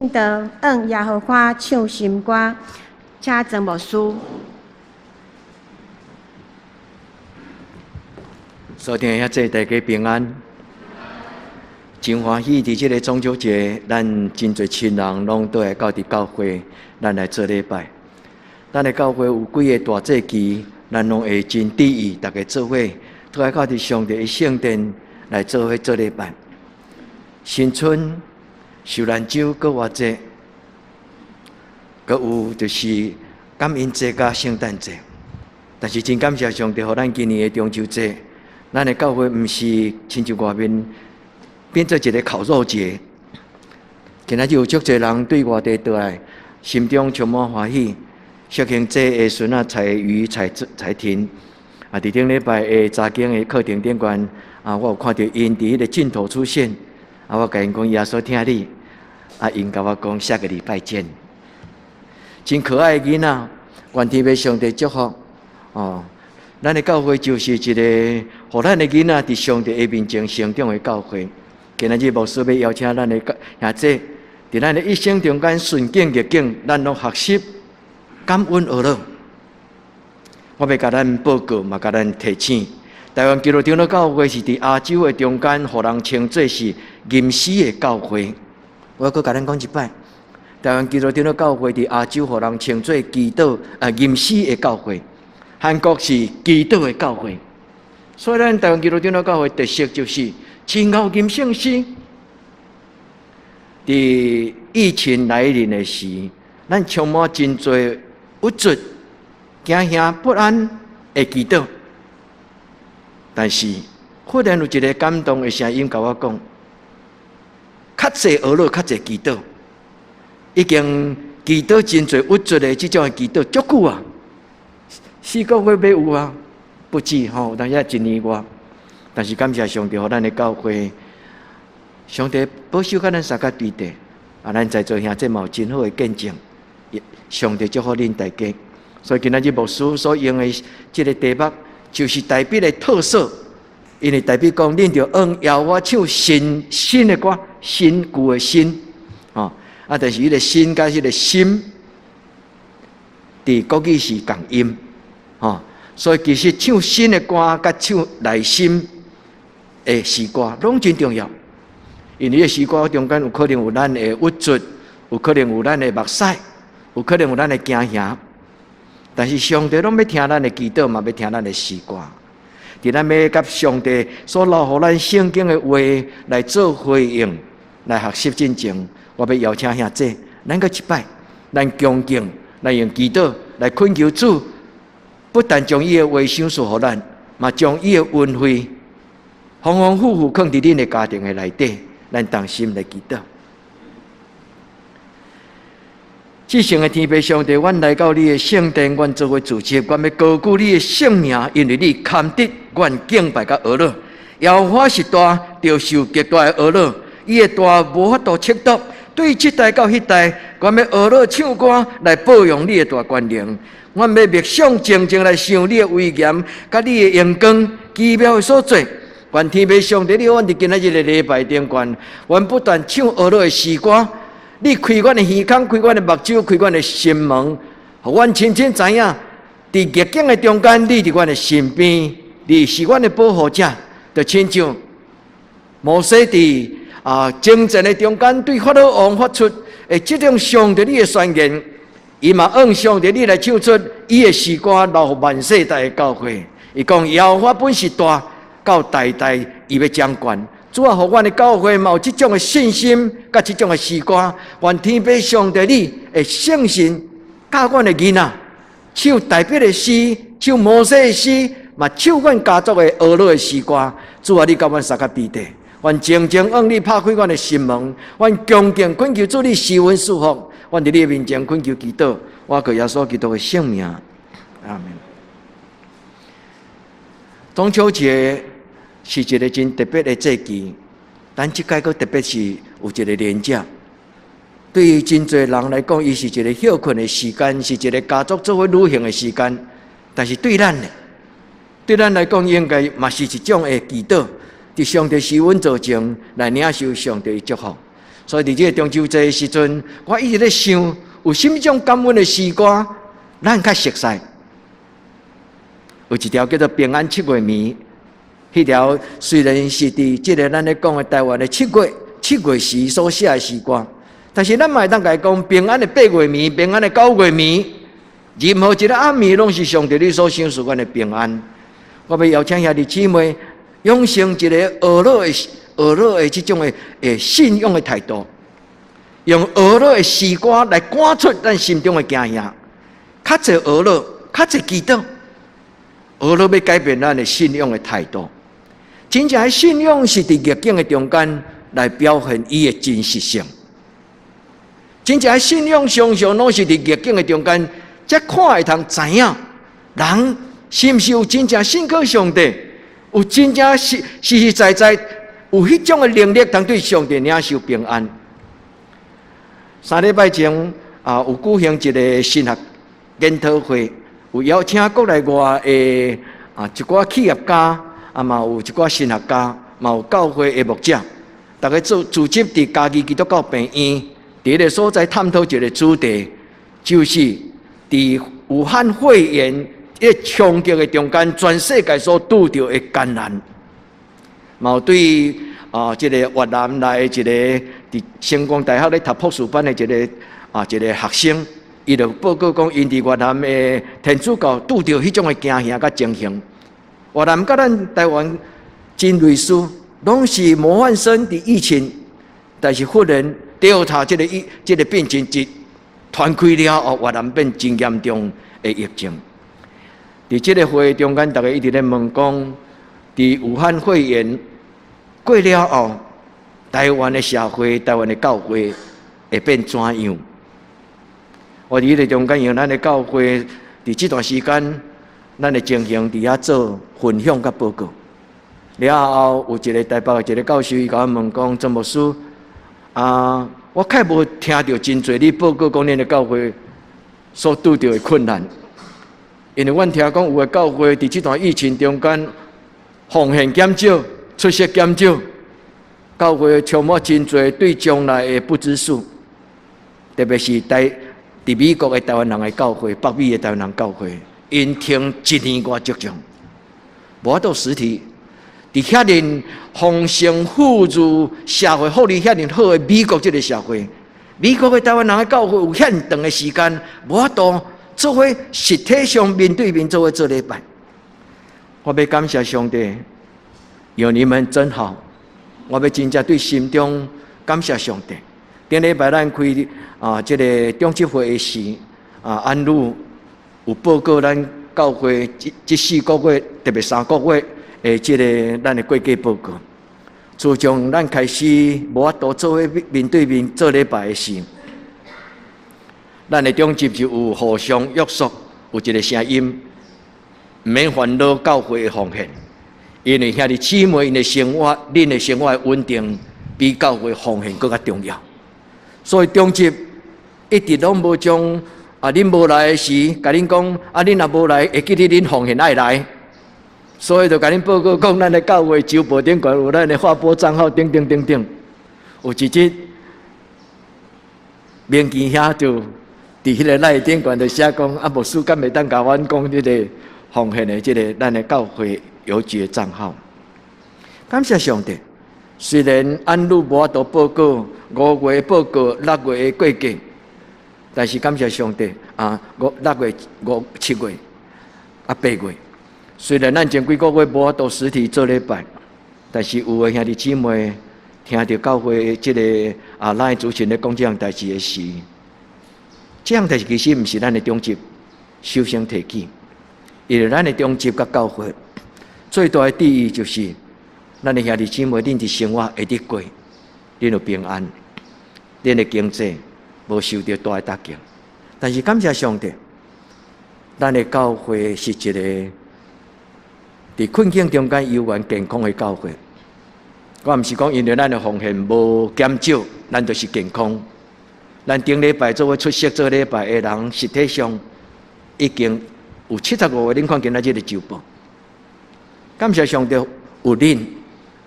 道，按耶和華唱新歌，請曾牧師。所聽的兄弟，大家平安。真歡喜，佇這个中秋節，咱真濟親人攏倒來到佇教會，咱來做禮拜。咱的教會有幾个大節期，咱攏會真注意，逐家做伙倒來到佇上帝的聖殿來做伙做禮拜。新春、受難週、復活節，閣有就是感恩節佮聖誕節。但是真感謝上帝，予咱今年的中秋節，咱的教會毋是親像外面變做一个烤肉節。今仔日有足濟人對外地倒來，心中充滿歡喜。釋興節的孫仔彩瑜、彩彩婷，啊，佇頂禮拜的查經的課程頂懸，啊，我有看著𪜶佇彼个鏡頭出現，啊，我共𪜶講耶穌疼你，啊，𪜶共我講下個禮拜見。真可愛的囡仔，願天父上帝祝福哦。咱的教會就是一個，予咱的囡仔佇上帝的面前成長的教會。今仔日牧師欲邀請咱的兄弟，佇咱的一生中間順境逆境，咱攏學習感恩呵咾。我欲共咱報告，嘛共咱提醒，台灣基督長老教會是佇亞洲的中間，予人稱做是吟詩的教會。我閣共咱講一擺，台灣基督長老教會佇亞洲，予人稱做祈禱啊吟詩的教會。韓國是祈禱的教會，所以咱台灣基督長老教會特色就是真𠢕吟聖詩。佇疫情來臨的時，咱充滿真濟鬱卒、驚嚇、不安的祈禱。但是忽然有一个感動的聲音共我講：較濟呵咾，較濟祈禱，已經祈禱真濟鬱卒的這種的祈禱足久啊，4個月欲有啊，不止吼，有當時一年外。但是感謝上帝，予咱的教會，上帝保守佮咱相佮對地，啊，咱在座兄弟嘛有真好的見證，上帝祝福恁大家。所以今仔日牧師所用的這个題目，就是大衛的特色，因為大衛講，恁著按耶和華唱新新的歌，新舊的新，吼，啊，但是彼个新佮彼个心，佇國語是仝音，吼，所以其實唱新的歌佮唱內心的詩歌攏真重要，因為彼个詩歌中間有可能有咱的鬱卒，有可能有咱的目屎，有可能有咱的驚嚇，但是上帝攏欲聽咱的祈禱，嘛欲聽咱的詩歌。佇咱欲佮上帝所留予咱聖經的話來做回應，來學習進前，我欲邀請兄弟，咱閣一擺，咱恭敬來用祈禱來懇求主，不但將伊的話賞賜予咱，嘛將伊的恩惠豐豐富富囥佇恁的家庭的內底，咱同心來祈禱。至聖的天父上帝，阮來到你的聖殿，阮做伙聚集，阮欲高舉你的聖名，因為你堪得阮敬拜佮呵咾。耶和華是大，著受極大的呵咾，伊的大無法度測度。對這代到彼代，阮欲呵咾唱歌來報揚你的大權能。阮欲默想靜靜來想你的威嚴，佮你的榮光，奇妙的所作。願天父上帝，你予阮佇今仔日的禮拜頂懸，阮不斷唱呵咾的詩歌。你開阮的耳孔，開阮的目睭，開阮的心門，予阮深深知影，佇逆境的中間，你佇阮的身邊，你是阮的保護者。就親像摩西佇啊征戰的中間，對法老王發出的這種上帝你的宣言，伊嘛按上帝你來唱出伊的詩歌，留予萬世代的教誨。伊講耶和華本是大，到代代伊欲掌權。主啊，予阮的教會嘛有這種的信心，佮這種的詩歌，願天父上帝你的聖神教阮的囡仔唱大衛的詩，唱摩西的詩，嘛唱阮家族的呵咾的詩歌。主啊，你佮阮相佮彼得，願靜靜向你拍開阮的心門，願恭敬懇求主你施恩賜福，阮佇你的面前懇求祈禱，我靠耶穌基督的聖名，阿們。中秋節是一个真特別的節期，咱這擺閣特別是有一个連假。對於真濟人來講，伊是一个歇睏的時間，是一个家族做伙旅行的時間。但是對咱呢，對咱來講，應該嘛是一種的祈禱，佇上帝施恩座前來領受上帝的祝福。所以佇這個中秋節的時陣，我一直咧想，有啥物種感恩的詩歌，咱較熟悉。有一條叫做《平安七月暝》，彼條雖然是佇這个咱咧講的台灣的七月時所寫的詩歌，但是咱嘛會當共伊講平安的八月暝、平安的九月暝，任何一个暗暝攏是上帝你所賞賜阮的平安。我欲邀請兄弟姊妹養成一个學樂的這種的信仰的態度，用學樂的詩歌來趕出咱心中的驚嚇。較濟學樂，較濟祈禱，學樂欲改變咱的信仰的態度。真正的信仰是佇逆境的中間來表現伊的真實性。真正的信仰常常攏是佇逆境的中間，才看會通知影人是毋是有真正信靠上帝，有真正實實實在在有彼種的能力，通對上帝領受平安。3禮拜前啊，有舉行一个神學研討會，有邀請國內外的啊一寡企業家，啊嘛有一寡神學家，嘛有教會的牧者，逐家做組織佇嘉義基督教病院，佇彼个所在探討一个主題，就是佇武漢肺炎彼个衝擊的中間，全世界所拄著的艱難。嘛有對啊，這个越南來的一个佇成功大學咧讀博士班的一个學生，伊就報告講，𪜶佇越南的天主教拄著彼種的驚嚇佮情形。越南佮咱台灣真類似，攏是模範生佇疫情，但是忽然 Delta 這个疫這个病情一傳開了後，越南變真嚴重的疫情。佇這个會中間，逐家一直咧問講，佇武漢肺炎過了後，台灣的社會、台灣的教會會變怎樣？我佇彼个中間，用咱的教會佇這段時間，咱的情形佇遐做分享佮報告。了後有一个台北的一个教授，伊共我問講：曾牧師啊，我較無聽著真濟你報告講恁的教會所拄著的困難，因為阮聽講有的教會佇這段疫情中間奉獻減少、出席減少，教會充滿真濟對將來的不知數，特別是佇美國的台灣人的教會、北美的台灣人教會，𪜶停一年外足長，無法度實體。佇遐爾豐盛富裕、社會福利遐爾好的美國這个社會，美國的台灣人的教會有遐爾長的時間，無法度做伙實體上面對面做伙做禮拜。我欲感謝上帝，有你們真好。我欲真正對心中感謝上帝。頂禮拜咱開啊，這个長執會的時啊，安魯有報告咱教會這這4個月，特別3個月的這个咱的會計報告。自從咱開始無法度做伙面對面做禮拜的時，咱的長執就有互相約束，有一个聲音，毋免煩惱教會的奉獻，因為兄弟姊妹𪜶的生活、恁的生活的穩定，比教會奉獻閣較重要。所以長執一直攏無將啊，恁無來的時，共恁講啊，恁若無來，會記得恁奉獻愛來。所以就共恁報告講，咱的教會周報頂懸有咱的劃撥帳號，等等等等。有一日，明基兄就佇彼个 LINE 頂懸就寫講，啊，牧師敢會當共阮講這个奉獻的這个咱的教會郵局的帳號。感謝上帝，雖然按汝無法度報告5月報告6月的會計，但是感謝上帝啊，五六月、五7月啊8月，雖然咱前幾個月無法度實體做禮拜，但是有的兄弟姊妹聽著教會這个啊，咱的主持人咧講這項代誌的時，這項代誌其實毋是咱的長執首先提起，因為咱的長執佮教會最大的意義就是，咱的兄弟姊妹，恁佇生活會得過，恁有平安，恁的經濟無受著大的打擊。但是感謝上帝，咱的教會是一個佇困境中間猶原健康的教會。我毋是講因為咱的奉獻無減少，咱就是健康。咱頂禮拜做伙出席做禮拜的人，實體上已經有75個。恁看今仔日的周報，感謝上帝有恁，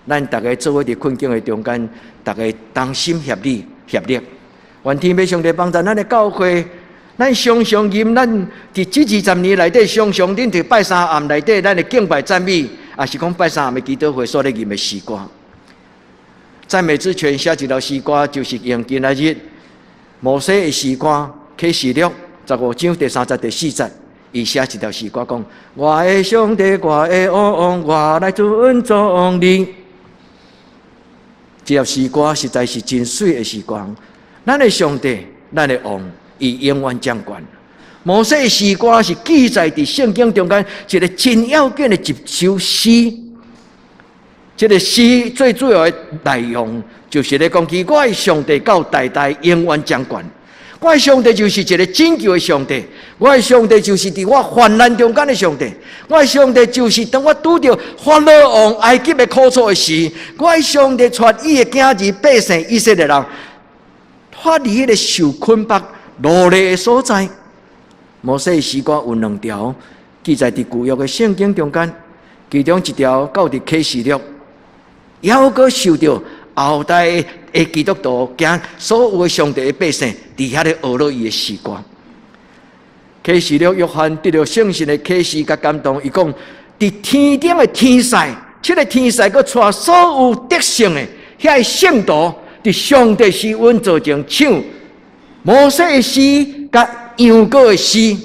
咱逐家做伙佇困境的中間，逐家同心協力協力。願天父上帝幫助咱的教會，咱常常吟咱佇這20年內底，常常恁佇拜三暗內底，咱的敬拜讚美，抑是講拜三暗的祈禱會所咧吟的詩歌。讚美之泉寫一條詩歌，就是用今仔日摩西的詩歌啟示錄15章第三節第四節，伊寫一條詩歌講：我的上帝，我的王，我來尊崇你。這條詩歌實在是真媠的詩歌。咱的上帝，咱的王，伊永遠掌權。摩西的詩歌是記載佇聖經中間一個真要緊的一首詩。這個詩最主要的內容，就是咧講起我的上帝到代代永遠掌權。我的上帝就是一個拯救的上帝，我的上帝就是佇我患難中間的上帝，我的上帝就是當我拄著法老王埃及的苦楚的時，我的上帝帶伊的囝兒百姓以色列人脫離彼個受捆綁奴隸的所在。摩西的詩歌有兩條記載佇舊約的聖經中間，其中一條到佇啟示錄，猶閣受著後代的基督徒，兼所有的上帝的百姓，佇遐咧學落伊的詩歌。啟示錄約翰得著聖神的啟示佮感動，伊講佇天頂的天使，七个天使閣帶所有得勝的遐个聖徒，佇上帝施恩座前唱摩西的詩佮羊羔的詩。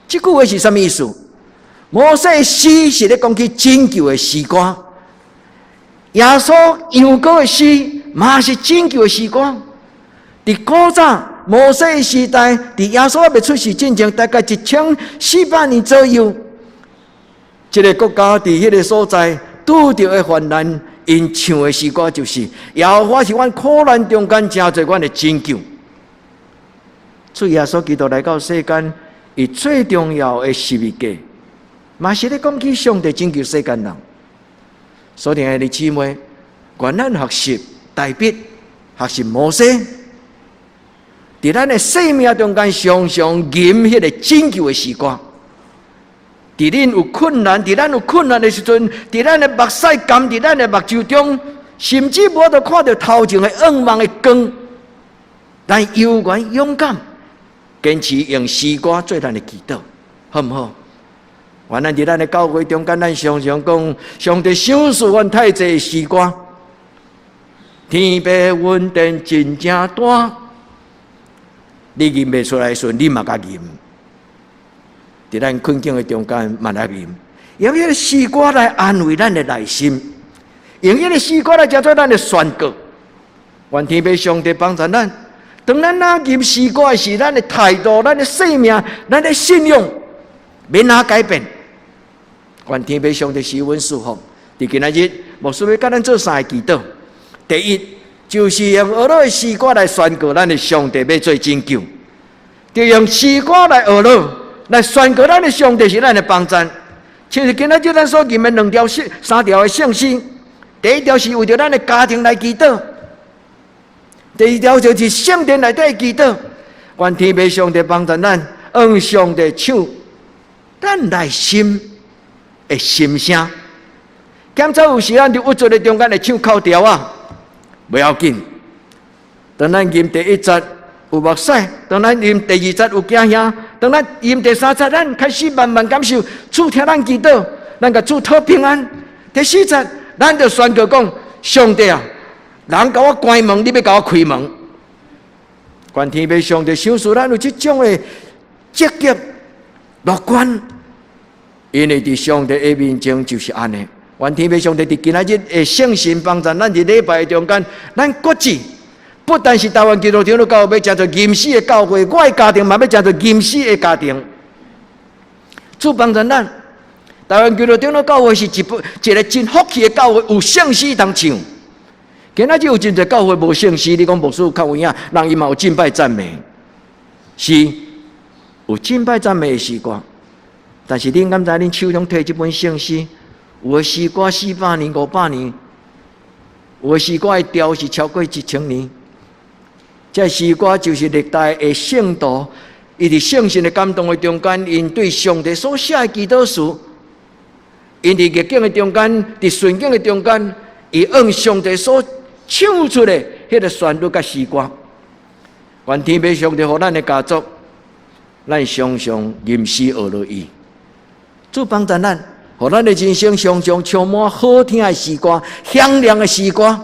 這句話是啥物意思？摩西的詩是咧講起拯救的詩歌。耶穌羊羔的詩嘛是拯救的詩歌。佇古早摩西的時代，佇耶穌猶未出世進前，大概1400年左右，這个國家佇彼个所在拄著的患難，𪜶唱的詩歌就是：耶和華是阮苦難中間成做阮的拯救。主耶穌基督來到世間，伊最重要的十字架，嘛是咧講起上帝拯救世間人。所以，兄弟姊妹，願咱學習大衛，學習摩西，佇咱的生命中間，常常吟彼个拯救的詩歌。佇恁有困難，佇咱有困難的時陣，佇咱的目屎乾，佇咱的目睭中，甚至無法度看著頭前的向望的光，咱猶原勇敢，堅持用詩歌做咱的祈禱，好毋好？願咱佇咱的教會中間，咱常常講上帝賞賜阮太濟的詩歌，天父恩典真正大，你吟袂出來的時陣，你嘛共吟。佇咱困境的中間，嘛來吟，用彼个詩歌來安慰咱的內心，用彼個詩歌來成做咱的宣告。願天父上帝幫助咱，當咱若吟詩歌的時，咱的態度、咱的生命、咱的信仰，免哪改變。願天父上帝賜阮祝福。佇今仔日，牧師欲佮咱做三个祈禱。第一，就是用呵咾的詩歌來宣告咱的上帝欲做拯救；就用詩歌來呵咾，來宣告咱的上帝是咱的幫贊。像是今仔日咱所吟的兩條聖、三條的聖詩，第一條是為著咱的家庭來祈禱；第二條就是聖殿內底祈禱。願天父上帝幫助咱，向上帝唱咱內心的心聲。檢查有時咱佇鬱卒的中間會唱哭調仔，袂要緊。當咱吟第一節有目屎，當咱吟第二節有驚嚇，當咱吟第三節，咱開始慢慢感受主聽咱祈禱，咱共主討平安。第四節，咱就宣告講：上帝啊，人共我關門，你欲共我開門。願天父上帝賞賜咱有這種的積極樂觀，因為佇上帝的面前就是按呢。願天父上帝佇今仔日的聖神幫助咱佇禮拜中間，咱決志不但是台灣基督長老教會欲成做吟詩的教會，我的家庭嘛欲成做吟詩的家庭。主幫助咱，台灣基督長老教會是一部一个真福氣的教會，有聖詩通唱。今仔日有真濟教會無聖詩，你講牧師有較有影，人伊嘛有敬拜讚美，是有敬拜讚美的詩歌。但是恁敢知恁手中提這本聖詩，有的詩歌400年、500年，有的詩歌的調是超過1000年。這詩歌就是歷代的聖徒，伊佇聖神的感動的中間，𪜶對上帝所寫的祈禱詞，𪜶佇逆境的中間，佇順境的中間，伊按上帝所唱出的彼个旋律佮詩歌。願天父上帝予咱的家族，咱常常吟詩學落伊，主幫助咱，予咱的人生常常充滿好聽的詩歌、響亮的詩歌。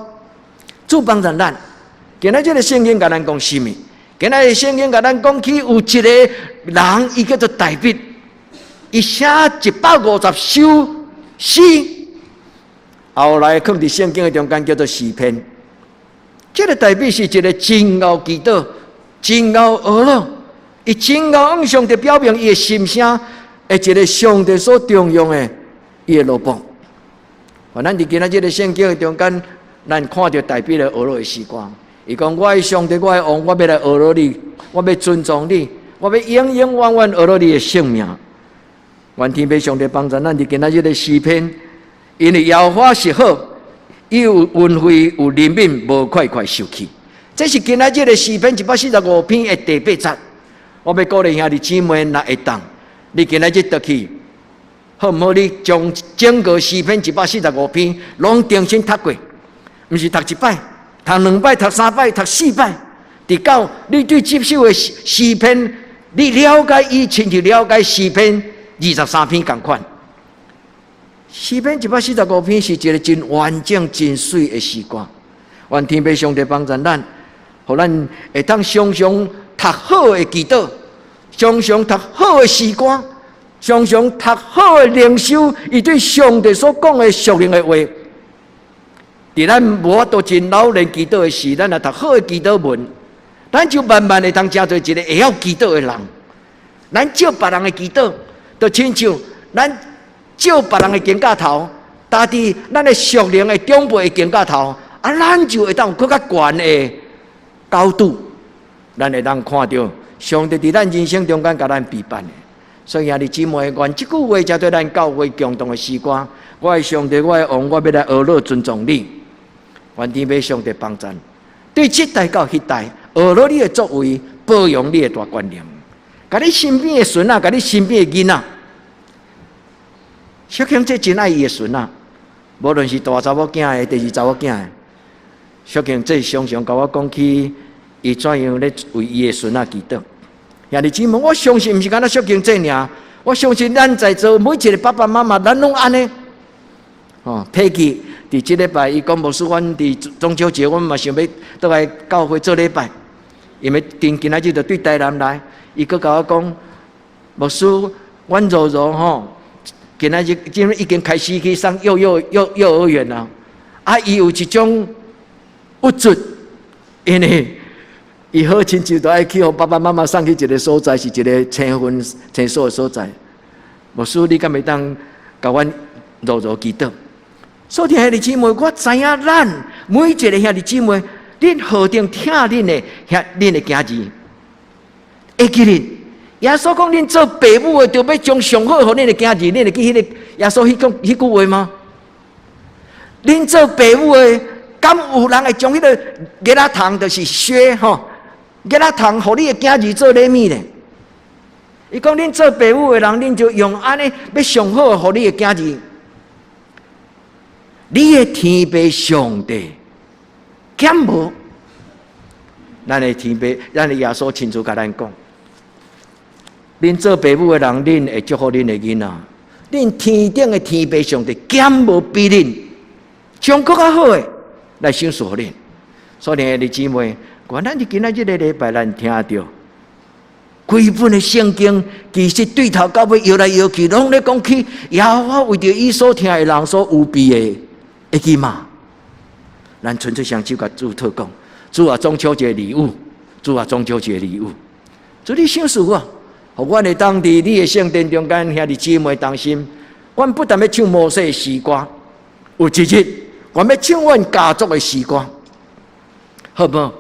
主幫助咱。今仔這个聖經共咱講啥物？今仔的聖經共咱講起有一個人，伊叫做大衛，伊寫150首詩，後來囥佇聖經的中間叫做詩篇。這个大衛是一個真𠢕祈禱、真𠢕呵咾，伊真𠢕向上帝表明伊的心聲，的一個上帝所重用的伊的奴僕。咱佇今仔這个聖經的中間，咱看著大衛的呵咾的詩歌。伊講：我的上帝，我的王，我欲來呵咾你，我欲尊重你，我欲永永遠遠呵咾你的聖名。願天父上帝幫助咱佇今仔這个詩篇，因為耶和華是好，伊有恩惠，有憐憫，無快快受氣。這是今仔這個詩篇145篇的第八節。我欲鼓勵兄弟姊妹，若會當，你今仔日轉去，好毋好？你將整個詩篇一百四十五篇攏重新讀過，毋是讀一擺，讀兩擺，讀三擺，讀四擺，直到你對這首的詩篇，你了解伊親像了解詩篇23篇仝款。詩篇一百四十五篇是一個真完整、真媠的詩歌。願天父上帝幫助咱，予咱會當常常讀好的祈禱，常常讀好的詩歌，常常讀好的靈修，伊對上帝所講的屬靈的話。佇咱無法度真老練祈禱的時，咱若讀好的祈禱文，咱就慢慢會當成做一個會曉祈禱的人。咱照別人的祈禱，就親像咱照別人的肩胛頭，搭佇咱的屬靈的長輩的肩胛頭，啊，咱就會當有閣較懸的高度，咱會當看著上帝佇咱人生中間共咱備辦的。所以兄弟姊妹，願這句話成做咱教會共同的詩歌。我的上帝，我的王，我欲來呵咾尊重你。願天父上帝幫助，對這代到彼代，呵咾你的作為，褒揚你的大權能。共你身邊的孫仔，共你身邊的囡仔，小慶這真愛伊的孫仔，無論是大查某囝的，抑是查某囝的，小慶這常常共我講起，伊怎樣咧為伊的孫仔祈禱。兄弟姊妹，我相信毋是干焦小慶這爾，我相信咱在座每一個爸爸媽媽，咱攏按呢。哦，提起佇這禮拜，伊講牧師，阮佇中秋節，阮嘛想欲倒來教會做禮拜，因為今今仔日就對台南來，伊閣共我講，牧師，阮柔柔吼，今仔日今已經開始去上幼兒園啦，啊，伊有一種鬱卒，因為伊好親像都愛去予爸爸媽媽送去一個所在，是一個青雲青所的所在。牧師，你敢會當共阮柔柔祈禱？所以兄弟姊妹，我知影咱每一個兄弟姊妹，恁何等疼恁的兄恁的囝兒，會記得耶穌講，恁做爸母的，著欲將上好予恁的囝兒，恁會記彼個耶穌彼講彼句話嗎？恁做爸母的，敢有人會將彼个橛仔蟲，就是靴吼，橛仔蟲予你的囝兒做禮物咧？伊講恁做爸母的人，恁就用按呢欲上好予你的囝兒。你的天父上帝，敢無？咱的天父，咱的耶穌親自共咱講：恁做爸母的人，恁會祝福恁的囡仔。恁天頂的天父上帝，敢無比恁將閣較好的來賞賜予恁？所以，兄弟姊妹，願咱佇今仔這个禮拜，咱聽著規本的聖經，其實對頭到尾搖來搖去，攏咧講起耶和華為著伊所疼的人所預備的。會記嗎？咱伸出雙手共主禱告，主啊，中秋節禮物，主啊，中秋節禮物，主你賞賜我，予阮會當佇你的聖殿中間兄弟姊妹同心。阮不但欲唱摩西的詩歌，有一日，阮欲唱阮家族的詩歌，好無？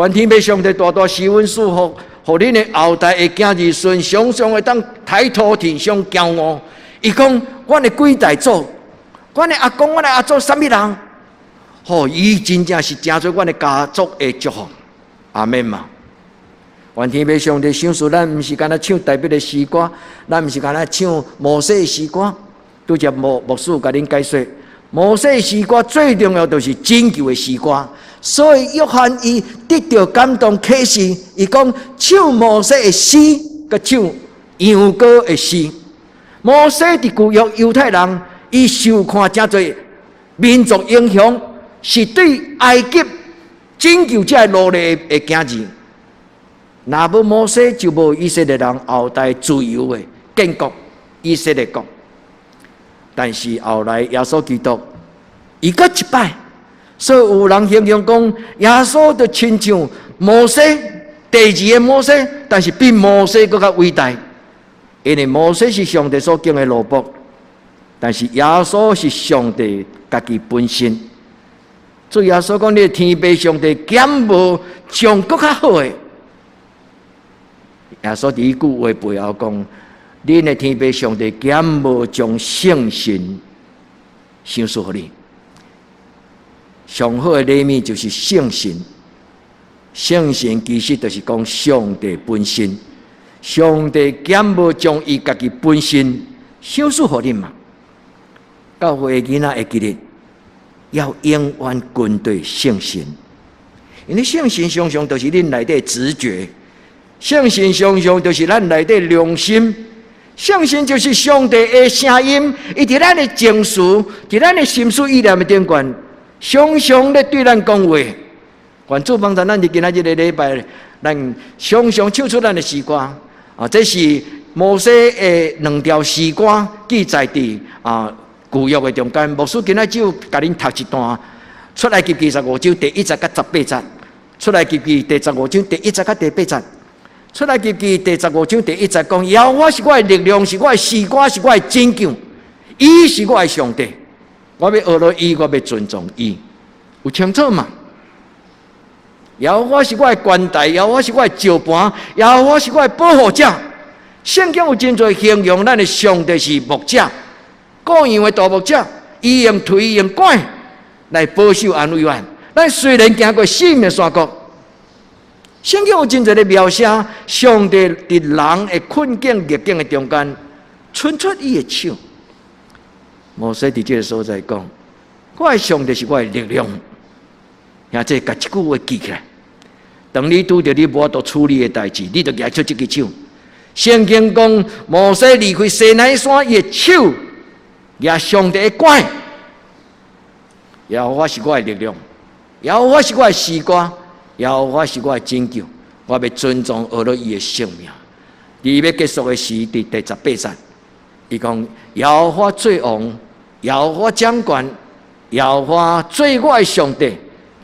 願天父上帝大大施恩賜福，予恁的後代的囝兒孫，常常會當抬頭挺胸驕傲。伊講，阮的幾代祖，阮的阿公、阮的阿祖，啥物人？吼，伊真正是成做阮的家族的祝福。阿們嘛。願天父上帝賞賜咱，毋是干焦唱大衛的詩歌，咱毋是干焦唱摩西的詩歌。拄才牧牧師共恁解說，摩西詩歌最重要就是拯救的詩歌，所以約翰伊得著感動啟示，伊講唱摩西的詩，佮唱羊羔的詩。摩西佇舊約猶太人，伊受看誠濟民族英雄，是對埃及拯救這個奴隸的囝兒。若無摩西，就無以色列人後代自由的建國以色列國。但是後來耶穌基督，伊閣一擺，所以有人形容講耶穌就親像摩西，第二個摩西，但是比摩西閣較偉大，因為摩西是上帝所揀的奴僕，但是耶穌是上帝家己本身。所以耶穌講：你天父上帝敢無將閣較好的？耶穌佇彼句話背後講：恁的天父上帝敢無將聖神賞賜予你？上好的禮物就是聖神。聖神其實就是講上帝本身。上帝敢無將伊家己本身賞賜予恁嘛？教會的囡仔會記得，要永遠跟隨聖神，因為聖神常常就是恁內底直覺，聖神常常就是咱內底良心。聖神就是上帝的聲音，伊佇咱的情緒，佇咱的心思意念的頂懸，常常咧對咱講話。願主幫助咱佇今仔日的禮拜，咱常常唱出咱的詩歌。啊，這是摩西的兩條詩歌記載佇舊約的中間。牧師今仔只有共恁讀一段，出埃及記十五章第一節佮十八節，出埃及記第十五章第一節佮第八節。出埃及記第十五章第一節講：耶和華是我的力量，是我的詩歌，是我的拯救，伊是我的上帝。我欲學著伊，我欲尊重伊，有清楚嗎？耶和華是我的懸台，耶和華是我的石盤，耶和華是我的保護者。聖經有真濟形容咱的上帝是牧者，羔羊的大牧者，伊用槌用拐來保守安慰阮。咱雖然行過死蔭的山谷，聖經有真濟咧描寫上帝佇人的困境逆境的中間，伸出伊的手。摩西佇這个所在講：我的上帝是我的力量。兄弟，共這句話記起來。當你拄著你無法度處理的代誌，你就舉出這支手。聖經講，摩西離開西奈山，伊的手舉上帝的拐。耶和華是我的力量，耶和華是我的詩歌，耶和華是我的拯救。我欲尊重學著伊的聖名。佇欲結束的時，佇第十八節，伊講：耶和華做王，耶和華掌權，耶和華做我的上帝，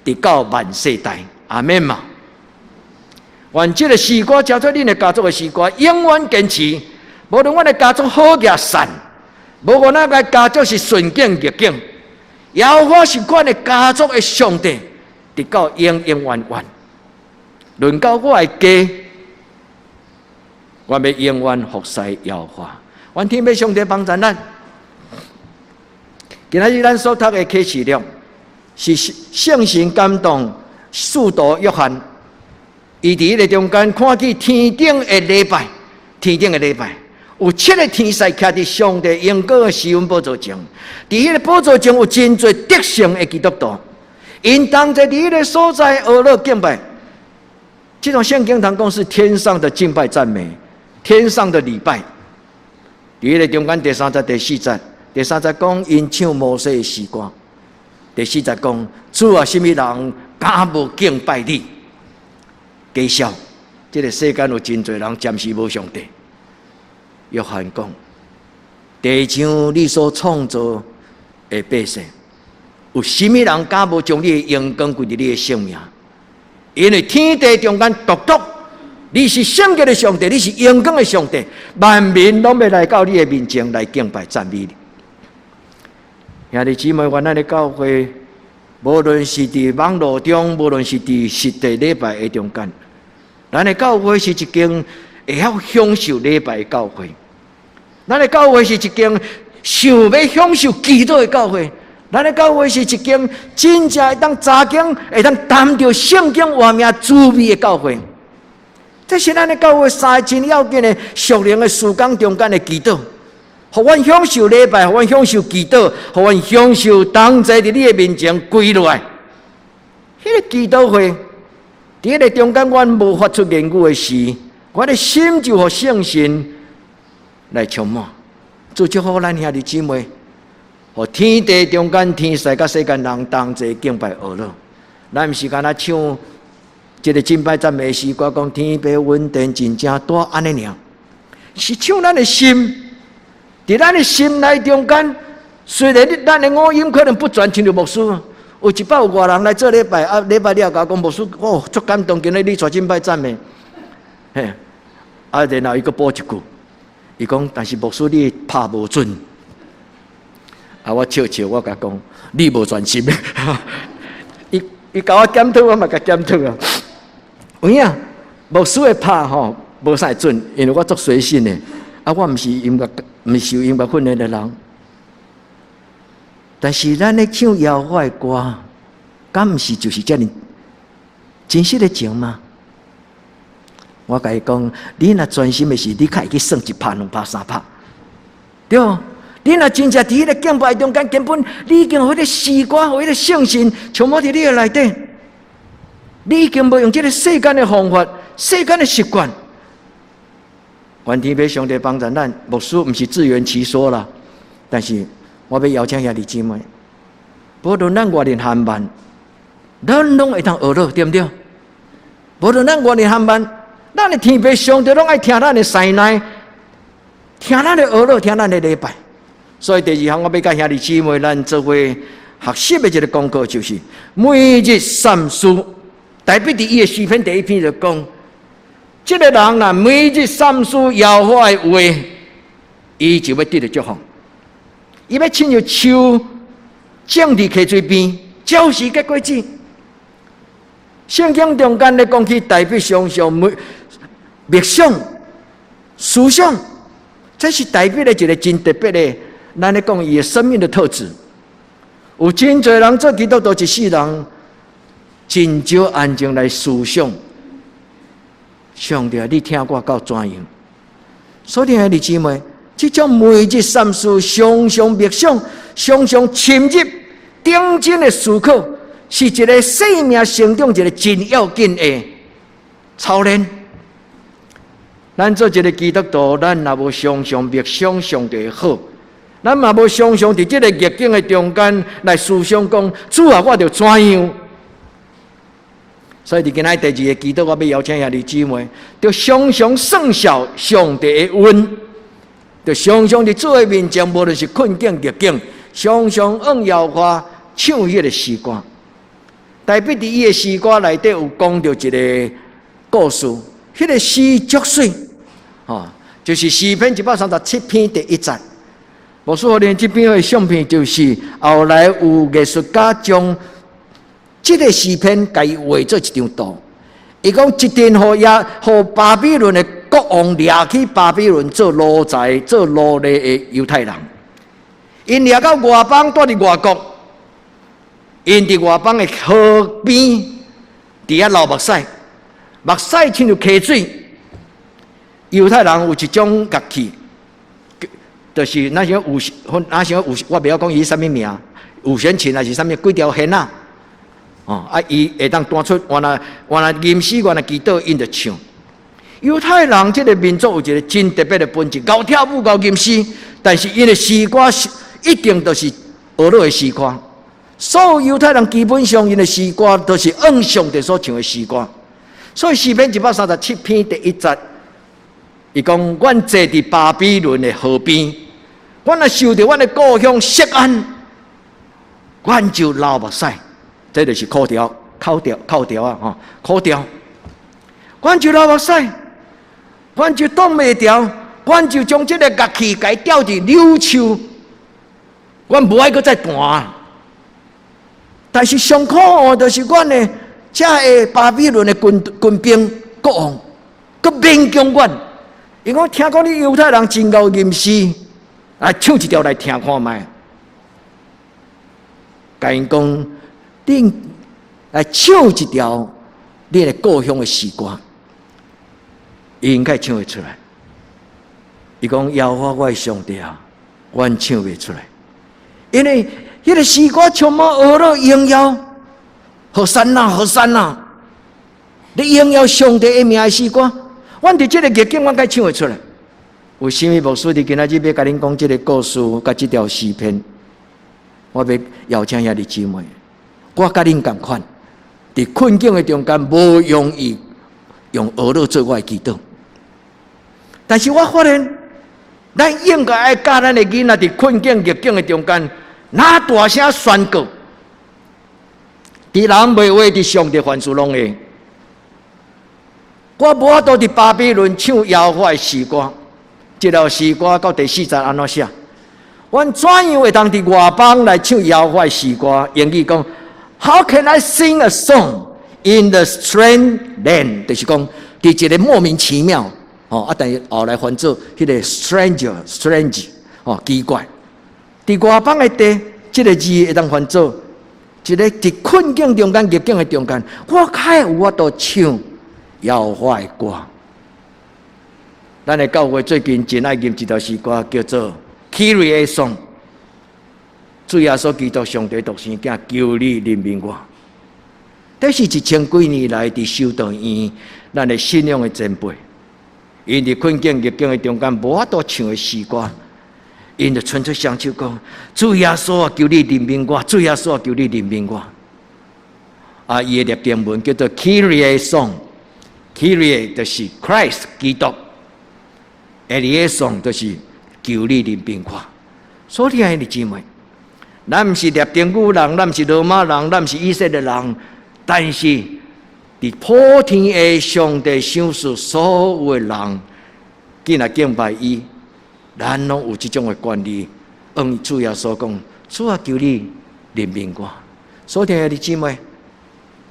直到萬世代。阿們嘛。願這个詩歌成做恁的家族的詩歌，永遠堅持。無論阮的家族好抑散，無論咱个家族是順境逆境，耶和華是阮的家族的上帝，直到永永遠遠。論到我的家，我欲永遠服侍耶和華。願天父上帝幫助咱。今仔日咱所讀的啟示錄，是聖神感動使徒約翰，伊佇彼个中間看見天頂的禮拜，天頂的禮拜有七个天使徛佇上帝榮光的施恩寶座前，佇彼个寶座前有真濟得勝的基督徒，𪜶同齊佇彼个所在呵咾敬拜。這種聖經堂講是天上的敬拜讚美，天上的禮拜。佇彼个中間第三節、第四節，第三節講𪜶唱摩西的詩歌，第四節講主啊，啥物人敢無敬拜你？假笑，這个世間有真濟人暫時無上帝。約翰講，地上你所創造的百姓，有啥物人敢無將你的榮光歸佇你的聖名？因為天地中間獨獨，你是聖潔的上帝，你是榮光的上帝，萬民攏欲來到你的面前來敬拜讚美你。兄弟姊妹，願咱的教會，無論是佇網路中，無論是佇實體禮拜的中間，咱的教會是一間會曉享受禮拜的教會。咱的教會是一間想欲享受祈禱的教會。咱的教會是一間真正會當查經、會當擔著聖經活命滋味的教會。這是咱的教會三个真要緊的屬靈的事工中間的祈禱。予阮享受禮拜，予阮享受祈禱，予阮享受同齊佇你的面前跪落來。彼個祈禱會，佇彼個中間，阮無發出言語的時，我的心就予聖神來充滿。主祝福咱兄弟姊妹，予天地中間天使佮世間人同齊敬拜阿樂。咱毋是干焦唱這个敬拜讚美詩歌，講天父恩典真正大按呢爾，是唱咱的心，佇咱的心內中間，雖然你咱的五音可能不全，親像牧師，有一擺有外人來做禮拜，啊，禮拜了後講牧師，哦，足感動，今日你帶敬拜讚美，嘿，啊，然後伊閣補一句，伊講，但是牧師你拍無準，啊，我笑笑，我共講，你無專心，伊伊共我檢討，我嘛共檢討啊。有影，牧師的拍吼無啥會準，因為我足隨性的，啊，我毋是音樂，毋是受音樂訓練的人。但是咱咧唱耶和華的歌，敢毋是就是遮爾真實的情嗎？我共伊講，你若專心的時，你較會去算一拍、兩拍、三拍，對無？你若真正佇彼个敬拜中間，根本你已經予彼个詩歌、予彼个聖神充滿佇你的內底，你已經無用這个世間的方法、世間的習慣。願天父上帝幫助咱，牧師毋是自圓其說啦，但是我欲邀請兄弟姊妹，無論咱偌爾緩慢，咱攏會當學落，對毋對？無論咱偌爾緩慢，咱的天父上帝攏愛聽咱的師奶，聽咱的學落，聽咱的禮拜。所以第二項，我欲佮兄弟姊妹咱做伙學習的一个功課，就是每日三思。大衛佇伊的詩篇第一篇就講，這个人若每日三思耶和華的話，伊就欲得著祝福。伊欲親像樹種佇溪水邊，照時結果子。聖經中間咧講起大衛常常默想思想，這是大衛的一个真特別的，咱咧講伊的生命的特質。有真濟人做基督徒一世人，真少安靜來思想。上帝，你疼我到怎樣？所以兄弟姊妹，這種每日三思、常常默想、常常深入、認真的思考，是一个生命成長一个真要緊的操練。咱做一个基督徒，咱若無常常默想上帝的好，咱嘛無常常佇這个逆境的中間來思想講，主啊，我著怎樣？所以佇今仔第二个祈禱，我欲邀請兄弟姊妹，著常常算數上帝的恩，著常常佇主的面前，無論是困境逆境，常常向耶和華唱彼个詩歌。大衛佇伊的詩歌內底有講著一个故事，彼个詩足媠，吼，就是詩篇137篇第一節。牧師予恁這邊的相片，就是後來有藝術家將這个詩篇共伊畫做一張圖。伊講一陣予耶予巴比倫的國王掠去巴比倫做奴才、做奴隸的猶太人，𪜶掠到外邦，蹛佇外國，𪜶佇外邦的河邊，佇遐流目屎，目屎親像溪水。猶太人有一種樂器，就是那像五，那像五，我袂曉講伊啥物名，五弦琴還是啥物幾條弦仔。哦，啊，伊會當彈出原來原來吟詩，原來祈禱，𪜶就唱。猶太人這个民族有一个真特別的本質，𠢕跳舞、𠢕吟詩，但是𪜶的詩歌是一定都是呵咾的詩歌。所有猶太人基本上𪜶的詩歌都是按上帝所唱的詩歌。所以詩篇137篇第一節，伊講：阮坐佇巴比倫的河邊，阮若想著阮的故鄉錫安，阮就流目屎。這就是苦調、口調、口調啊！吼，苦調。阮就流目屎，阮就擋袂牢，阮就將這个樂器共伊吊佇柳樹，阮無愛閣再彈。但是上可惡就是阮的這个巴比倫的軍軍兵國王，閣勉強阮，伊講聽講你猶太人真𠢕吟詩，來唱一條來聽看覓。共𪜶講，恁來唱一條恁的故鄉的詩歌，伊應該唱會出來。伊講：耶和華我的上帝啊，阮唱袂出來，因為彼个詩歌充滿呵咾榮耀，和散那，和散那，你榮耀上帝的名的詩歌，阮佇這个逆境，阮該唱會出來。有啥物牧師佇今仔日欲共恁講這个故事，佮這條詩篇，我欲邀請兄弟姊妹，我佮恁仝款，佇困境的中間，無容易用呵咾做我的祈禱。但是我發現，咱應該愛教咱的囡仔佇困境逆境的中間，若大聲宣告，佇人袂話，佇上帝凡事攏會。我無法度佇巴比倫唱耶和華的詩歌，這條詩歌到第四節按怎寫？阮怎樣會當佇外邦來唱耶和華的詩歌？英語講：How can I sing a song in the strange land？就是講，佇一个莫名其妙，哦，啊，但是後來翻做彼个 stranger，strange，哦，奇怪。佇外邦的地，這个字會當翻做一个佇困境中間、逆境的中間，我較會有法度唱耶和華的歌。咱的教會最近真愛吟一條詩歌，叫做《Kyrie Song》。主耶穌基督上帝獨生囝，求你憐憫我。這是一千幾年來佇修道院，咱的信仰的前輩，𪜶佇困境逆境的中間，無法度唱的詩歌，𪜶就伸出雙手講：主耶穌啊，求你憐憫我！主耶穌啊，求你憐憫我！啊，伊的念經文叫做 Kyrie Song，Kyrie 就是 Christ 基督，Eleison 就是求你憐憫我。所以兄弟姊妹，咱毋是拉丁語人，咱毋是羅馬人，咱毋是以色列人，但是佇普天下上帝賞賜所有的人，進來敬拜伊，咱攏有這種的權利。向主耶穌講：主啊，求你憐憫我。所以兄弟姊妹，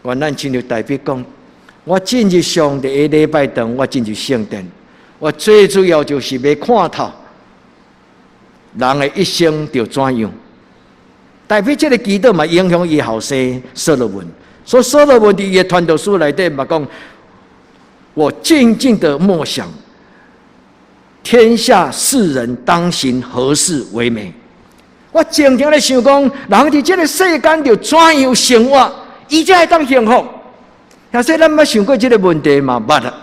願咱親像大衛講：我進入上帝的禮拜堂，我進入聖殿，我最主要就是欲看透人的一生著怎樣。大衛這个祈禱嘛，影響伊後生所羅門。所以所羅門佇伊的傳道書內底嘛講：我靜靜的默想，天下世人當行何事為美。我靜靜咧想講，人佇這个世間著怎樣生活，伊才會當幸福。若說咱捌想過這个問題嘛？捌啊。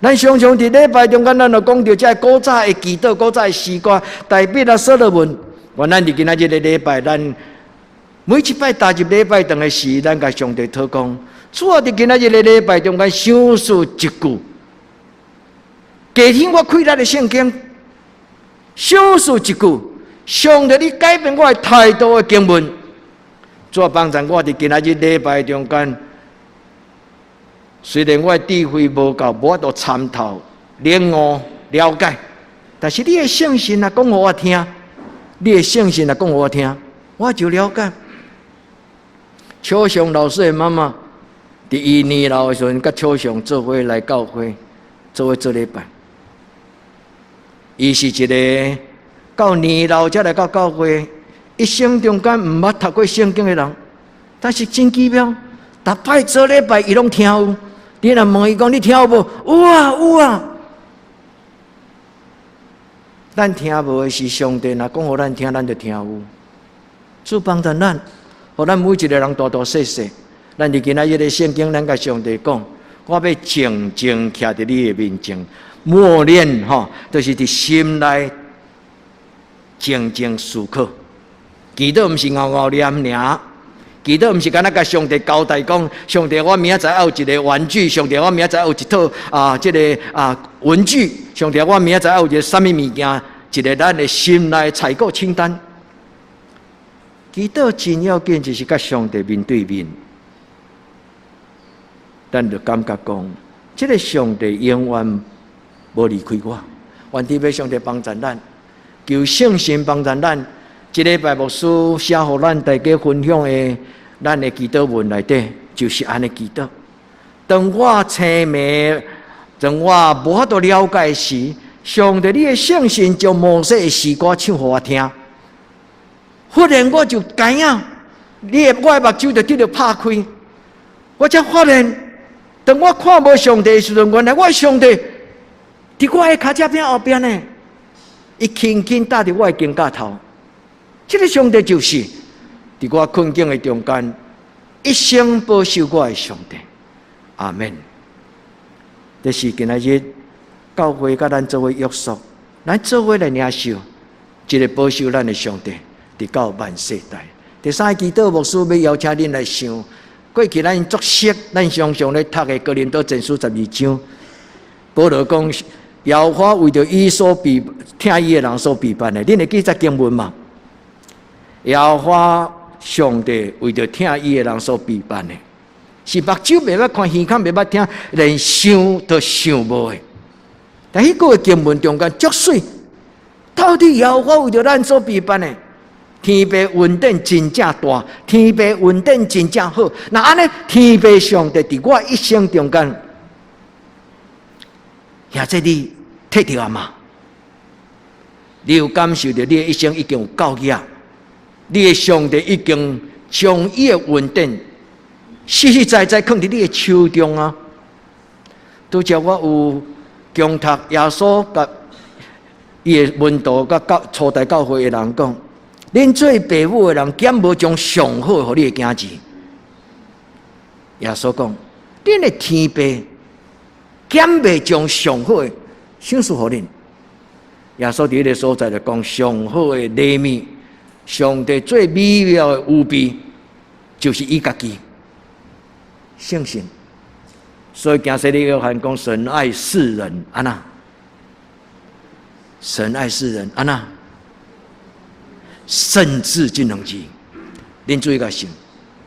咱常常佇禮拜中間，咱就講著這古早的祈禱、古早的詩歌，大衛啊，所羅門。願咱佇今仔日个禮拜，咱每一擺踏入禮拜堂的時，咱共上帝禱講：主啊，佇今仔日个禮拜中間，賞賜一句，提醒我開咱的聖經，賞賜一句，上帝你改變我的態度的經文，主啊，幫助我佇今仔日禮拜中間，雖然我的智慧無夠，無法度參透、領悟、了解，但是你的聖神若講予我聽，你的聖神若講予我聽，我就了解。秋雄老師的媽媽，佇伊年老的時陣，佮秋雄做伙來教會，做伙做禮拜。伊是一个到年老才來到教會，一生中間毋捌讀過聖經的人，但是真奇妙，逐擺做禮拜伊攏聽有。你若問伊講，你聽有無？有啊，有啊。咱聽無的是上帝若講予咱聽，咱就聽有。主幫助咱，予咱每一个人大大細細，咱佇今仔日的聖經，咱共上帝講，我欲靜靜徛佇你的面前，默念吼，就是佇心內靜靜思考。祈禱毋是𠢕𠢕念爾，祈禱毋是干焦共上帝交代講，上帝我明仔載愛有一个玩具，上帝我明仔載愛有一套啊，這个啊文具，上帝我明仔載愛有一个啥物物件，一个咱的心內採購清單。祈禱真要緊，就是佮上帝面對面，咱就感覺講，這个上帝永遠無離開我。願天父上帝幫助咱，求聖神幫助咱。這禮拜牧師寫予咱大家分享的，咱的祈禱文內底就是按呢祈禱。當我青迷，當我無法度了解時，上帝你的聖神將摩西的詩歌唱予我聽。忽然我就知影，你的我的目睭就得著拍開，我才發現，當我看無上帝的時陣，原來我的上帝佇我的跤跡餅後邊呢。伊輕輕搭佇我的肩胛頭。這个上帝就是佇我困境的中間，一生保守我的上帝。阿門。這是今仔日教會佮咱做伙約束，咱做伙來領受這个保守咱的上帝，直到萬世代。第三个祈禱，牧師欲邀請恁來想，過去咱足熟，咱常常咧讀的哥林多前書12章，保羅講耶和華為著伊所備疼伊的人所備辦的，恁會記這經文嗎？耶和華上帝為著疼伊的人所備辦的，是目睭袂捌看，耳孔袂捌聽，連想都想無的。但彼個經文中間足媠，到底耶和華為著咱所備辦的？天父恩典真正大，天父恩典真正好。若按呢，天父上帝佇我一生中間，兄弟你提著啊嗎？你有感受著你的一生已經有夠額？你的上帝已經將伊的恩典實實在在囥佇你的手中啊！拄才我有恭讀耶穌佮伊的門徒佮教初代教會的人講：恁做爸母的人，敢無將上好的予你的囝兒？耶穌講：恁的天父敢袂將上好的賞賜予恁？耶穌佇彼个所在就講上好的禮物，上帝最美妙的預備，就是伊家己聖神。所以，行洗禮約翰講：神愛世人，按怎？神愛世人，按怎？甚至這兩字，恁注意共想，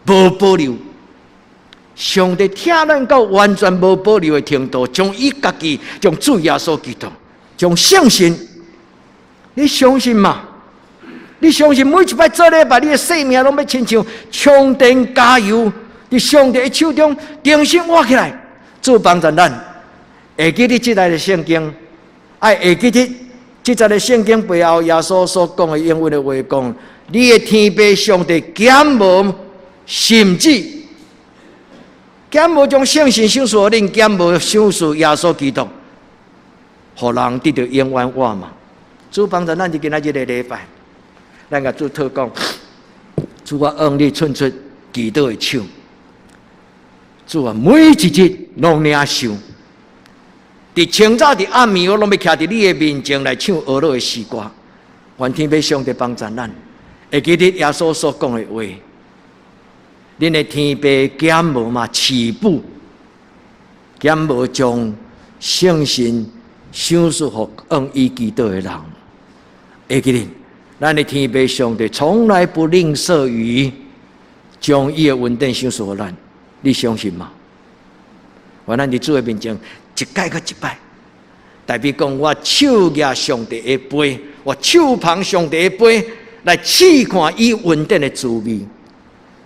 無保留。上帝疼咱到完全無保留的程度，將伊家己，將主耶穌基督，將聖神，你相信嗎？你相信每一擺做禮拜，你的生命攏欲親像充電加油，佇上帝的手中重新活起來，主幫助咱。會記得這節的聖經，愛會記得這節的聖經背後耶穌所講的應允的話講：你的天父上帝敢無，甚至敢無將聖神賞賜予恁，敢無賞賜耶穌基督，予人得著永遠活嗎？主幫助咱佇今仔日个禮拜，咱共主禱告，主啊，向你伸出祈禱的手，主啊，每一日攏領受。佇清早佇暗暝，我攏欲徛佇你的面前來唱呵咾的詩歌。願天父上帝幫助咱，會記得耶穌所講的話。恁的天父敢無嘛豈不？敢無將聖神賞賜予向伊祈禱的人？會記得，咱的天父上帝從來不吝嗇於將伊的恩典賞賜予咱，你相信嗎？願咱佇主的面前一擺閣一擺，代表講我手舉上帝的杯，我手捧上帝的杯來試看伊恩典的滋味。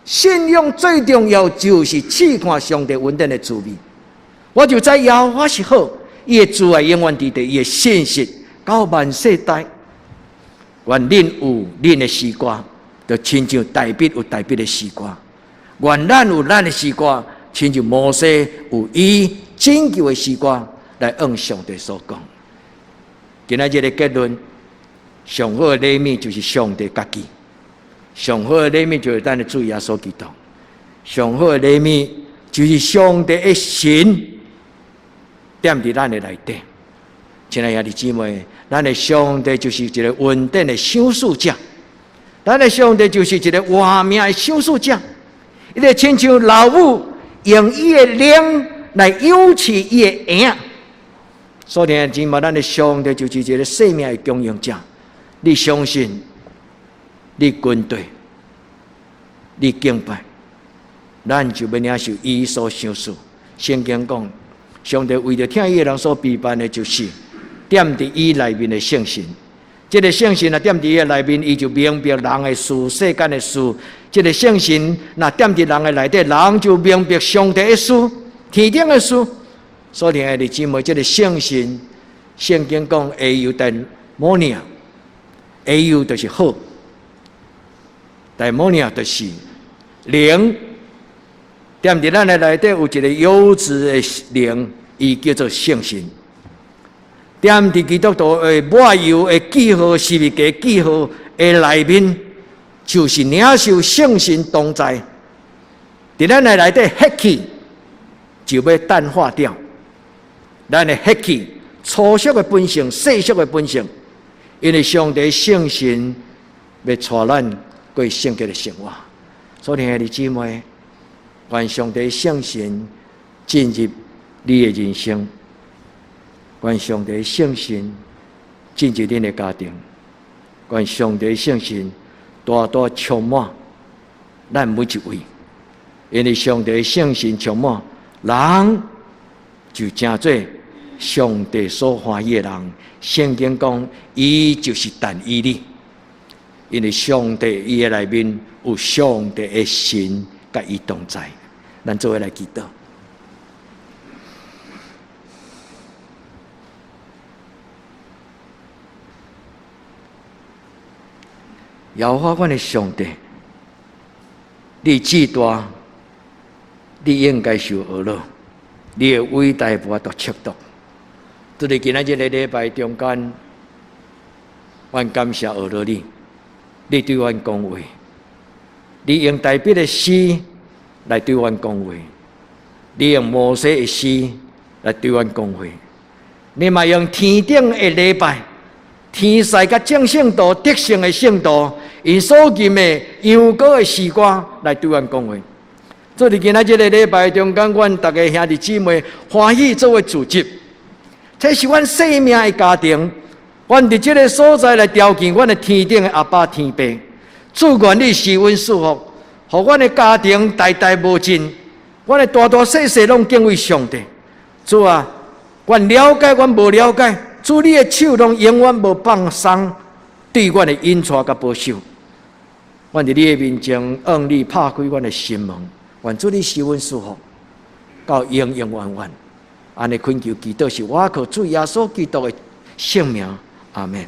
信仰最重要就是試看上帝恩典的滋味。我就知耶和華是好，伊的慈愛永遠佇地，伊的信實到萬世代。願恁有恁的詩歌，就親像大衛有大衛的詩歌；願咱有咱的詩歌，親像摩西有伊拯救的詩歌來向上帝所講。今仔日的結論，上好的禮物就是上帝家己，上好的禮物就是咱的主耶穌基督，上好的禮物就是上帝的神踮佇咱的內底。親愛兄弟姊妹，咱的上帝就是一个恩典的賞賜者，咱的上帝就是一个活命的賞賜者。伊就親像老母用伊的奶來養飼伊的嬰仔。所以兄弟姊妹，咱的上帝就是一个生命的供應者。你相信，你跟隨，你敬拜，咱就欲領受伊所賞賜。聖經講，上帝為著疼伊的人所備辦的，就是踮佇伊內面的聖神。這个聖神若踮佇伊的內面，伊就明白人的事、世間的事。這个聖神若踮佇人的內底，人就明白上帝的事、天頂的事。所以，兄弟姊妹，這个聖神，聖經講 eudaimonia，eu 就是好，daimonia 就是靈。踮佇咱的內底有一个優質的靈，伊叫做聖神。踮佇基督徒的抹油的記號、十字架記號的內面，就是領受聖神同在。佇咱的內底血氣就欲淡化掉，咱的血氣粗俗的本性、世俗的本性，因為上帝聖神欲帶咱過聖潔的生活。所以兄弟姊妹，願上帝聖神進入你的人生，願上帝聖神進入恁的家庭，願上帝聖神大大充滿咱每一位，因為上帝聖神充滿，人就成做上帝所歡喜的人。聖經講，伊就是但以理，因為上帝伊的內面有上帝的神佮伊同在。咱做伙來祈禱。耶和華阮的上帝，你至大，你應該受呵咾，你的偉大無法度測度。佇今仔日這個禮拜中間，阮感謝呵咾你，你對阮講話，你用大衛的詩來對阮講話，你用摩西的詩來對阮講話，你嘛用天頂的禮拜。天使佮眾聖徒得勝的聖徒，𪜶所吟的羊羔的詩歌來對阮講話。做佇今仔這個禮拜中間，阮逐个兄弟姊妹歡喜做伙聚集，這是阮生命的家庭。阮佇這個所在來朝見阮的天頂的阿爸天父。主願你賜阮祝福，予阮的家庭代代無盡，阮的大大細細攏敬畏上帝。主啊，阮了解，阮無了解。主你的手攏永遠無放鬆，對阮的引帶佮保守。阮佇你的面前，向你拍開阮的心門，願主你賜阮祝福，到永永遠遠。按呢懇求祈禱是我靠主耶穌基督的聖名，阿們。